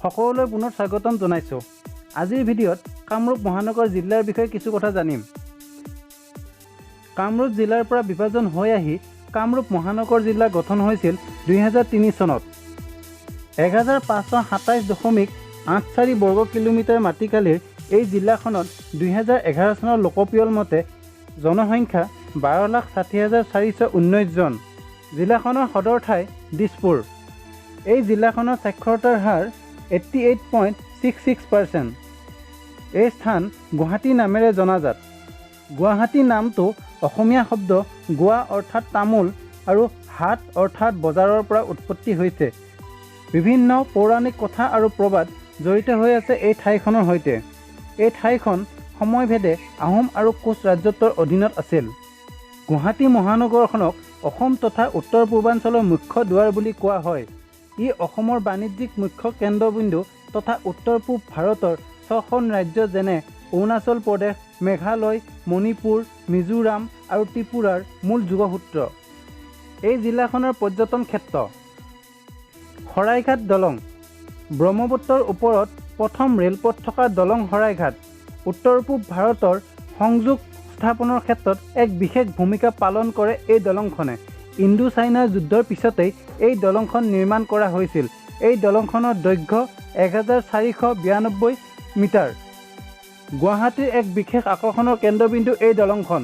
সকলোলৈ পুনৰ স্বাগতম জনাইছোঁ। আজিৰ ভিডিঅ'ত কামৰূপ মহানগৰ জিলাৰ বিষয়ে কিছু কথা জানিম। কামৰূপ জিলাৰ পৰা বিভাজন হৈ আহি কামৰূপ মহানগৰ জিলা গঠন হৈছিল 2003 চনত। 1527.84 বৰ্গ কিলোমিটাৰ মাটিকালিৰ এই জিলাখনত 2011 চনৰ লোকপিয়ল মতে জনসংখ্যা 12,60,419 জন। জিলাখনৰ সদৰ ঠাই দিছপুৰ। এই জিলাখনৰ সাক্ষৰতাৰ হাৰ 88.66%। এই স্থান গুৱাহাটী নামেৰে জনাজাত। গুৱাহাটী নামটো অসমীয়া শব্দ গুৱা অৰ্থাৎ তামোল আৰু হাট অৰ্থাৎ বজাৰৰ পৰা উৎপত্তি হৈছে। বিভিন্ন পৌৰাণিক কথা আৰু প্ৰবাদ জড়িত হৈ আছে এই ঠাইখনৰ সৈতে। এই ঠাইখন সময়ভেদে আহোম আৰু কোচ ৰাজত্বৰ অধীনত আছিল। গুৱাহাটী মহানগৰখনক অসম তথা উত্তৰ পূৰ্বাঞ্চলৰ মুখ্য দুৱাৰ বুলি কোৱা হয়। ই অসমৰ বাণিজ্যিক মুখ্য কেন্দ্ৰবিন্দু তথা উত্তৰ পূব ভাৰতৰ ছখন ৰাজ্য, যেনে অৰুণাচল প্ৰদেশ, মেঘালয়, মণিপুৰ, মিজোৰাম আৰু ত্ৰিপুৰাৰ মূল যোগসূত্ৰ। এই জিলাখনৰ পৰ্যটন ক্ষেত্ৰ শৰাইঘাট দলং। ব্ৰহ্মপুত্ৰৰ ওপৰত প্ৰথম ৰেলপথ থকা দলং শৰাইঘাট উত্তৰ পূব ভাৰতৰ সংযোগ স্থাপনৰ ক্ষেত্ৰত এক বিশেষ ভূমিকা পালন কৰে এই দলংখনে। ইণ্ডো চাইনা যুদ্ধৰ পিছতেই এই দলংখন নিৰ্মাণ কৰা হৈছিল। এই দলংখনৰ দৈৰ্ঘ্য 1492 মিটাৰ। গুৱাহাটীৰ এক বিশেষ আকৰ্ষণৰ কেন্দ্ৰবিন্দু এই দলংখন।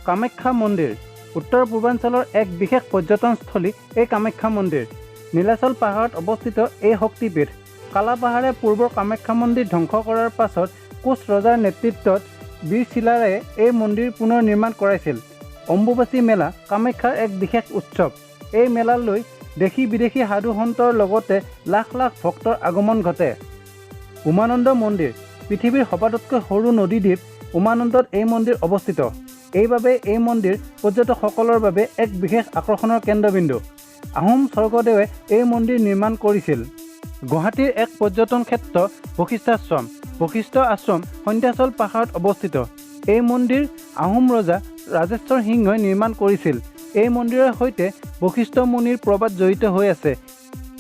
কামাখ্যা মন্দিৰ। উত্তৰ পূৰ্বাঞ্চলৰ এক বিশেষ পৰ্যটনস্থলী এই কামাখ্যা মন্দিৰ। নীলাচল পাহাৰত অৱস্থিত এই শক্তিপীঠ। কালাপাহাৰে পূৰ্বৰ কামাখ্যা মন্দিৰ ধ্বংস কৰাৰ পাছত কোচ ৰজাৰ নেতৃত্বত বীৰ চিলাৰায়ে এই মন্দিৰ পুনৰ নিৰ্মাণ কৰাইছিল। অম্বুবাচী মেলা কামাখ্যাৰ এক বিশেষ উৎসৱ। এই মেলালৈ দেশী বিদেশী সাধু সন্তৰ লগতে লাখ লাখ ভক্তৰ আগমন ঘটে। উমানন্দ মন্দিৰ। পৃথিৱীৰ সবাতোতকৈ সৰু নদীদ্বীপ উমানন্দত এই মন্দিৰ অৱস্থিত। এইবাবে এই মন্দিৰ পৰ্যটকসকলৰ বাবে এক বিশেষ আকৰ্ষণৰ কেন্দ্ৰবিন্দু। আহোম স্বৰ্গদেৱে এই মন্দিৰ নিৰ্মাণ কৰিছিল। গুৱাহাটীৰ এক পৰ্যটন ক্ষেত্ৰ বশিষ্ঠাশ্ৰম। বশিষ্ঠ আশ্ৰম সন্ধ্যাচল পাহাৰত অৱস্থিত। এই মন্দিৰ আহোম ৰজা ৰাজেশ্বৰ সিংহই নিৰ্মাণ কৰিছিল। এই মন্দিৰৰ সৈতে বশিষ্ঠ মুনিৰ প্ৰবাদ জড়িত হৈ আছে।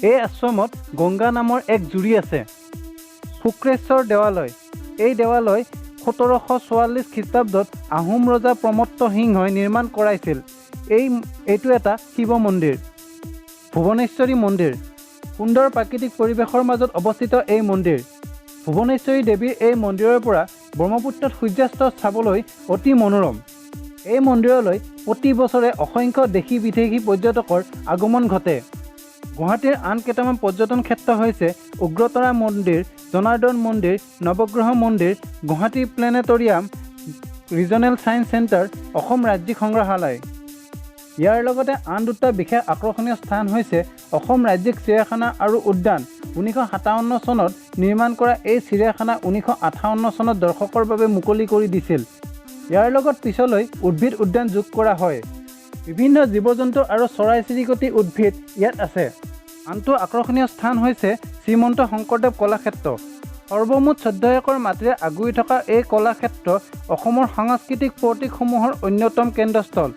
এই আশ্ৰমত গংগা নামৰ এক জুৰি আছে। শুক্ৰেশ্বৰ দেৱালয়। এই দেৱালয় 1744 খ্ৰীষ্টাব্দত আহোম ৰজা প্ৰমত্ত সিংহই নিৰ্মাণ কৰাইছিল। এইটো এটা শিৱ মন্দিৰ। ভুৱনেশ্বৰী মন্দিৰ। সুন্দৰ প্ৰাকৃতিক পৰিৱেশৰ মাজত অৱস্থিত এই মন্দিৰ। ভুৱনেশ্বৰী দেৱীৰ এই মন্দিৰৰ পৰা ব্ৰহ্মপুত্ৰত সূৰ্যাস্ত চাবলৈ অতি মনোৰম। এই মন্দিৰলৈ প্ৰতি বছৰে অসংখ্য দেশী বিদেশী পৰ্যটকৰ আগমন ঘটে। গুৱাহাটীৰ আন কেইটামান পৰ্যটন ক্ষেত্ৰ হৈছে উগ্ৰতাৰা মন্দিৰ, জনাৰ্দন মন্দিৰ, নৱগ্ৰহ মন্দিৰ, Guwahati planetarium, regional science centre, Assam ৰাজ্যিক সংগ্ৰহালয়। ইয়াৰ লগতে আন দুটা বিশেষ আকৰ্ষণীয় স্থান হৈছে অসম ৰাজ্যিক চিৰিয়াখানা আৰু উদ্যান। 1957 চনত নিৰ্মাণ কৰা এই চিৰিয়াখানা 1958 চনত দৰ্শকৰ বাবে মুকলি কৰি দিছিল। ইয়াৰ লগত পিছলৈ উদ্ভিদ উদ্যান যোগ কৰা হয়। বিভিন্ন জীৱ জন্তু আৰু চৰাই চিৰিকটি, উদ্ভিদ ইয়াত আছে। আনটো আকৰ্ষণীয় স্থান হৈছে শ্ৰীমন্ত শংকৰদেৱ কলাক্ষেত্ৰ। সৰ্বমুঠ 14 একৰ মাটিৰে আগুৰি থকা এই কলাক্ষেত্ৰ অসমৰ সাংস্কৃতিক প্ৰতীকসমূহৰ অন্যতম কেন্দ্ৰস্থল।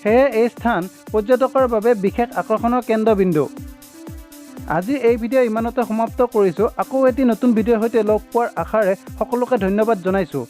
সেয়ে এই স্থান পৰ্যটকৰ বাবে বিশেষ আকৰ্ষণৰ কেন্দ্ৰবিন্দু। আজি এই ভিডিঅ' ইমানতে সমাপ্ত কৰিছোঁ। আকৌ এটি নতুন ভিডিঅ'ৰ সৈতে লগ পোৱাৰ আশাৰে সকলোকে ধন্যবাদ জনাইছোঁ।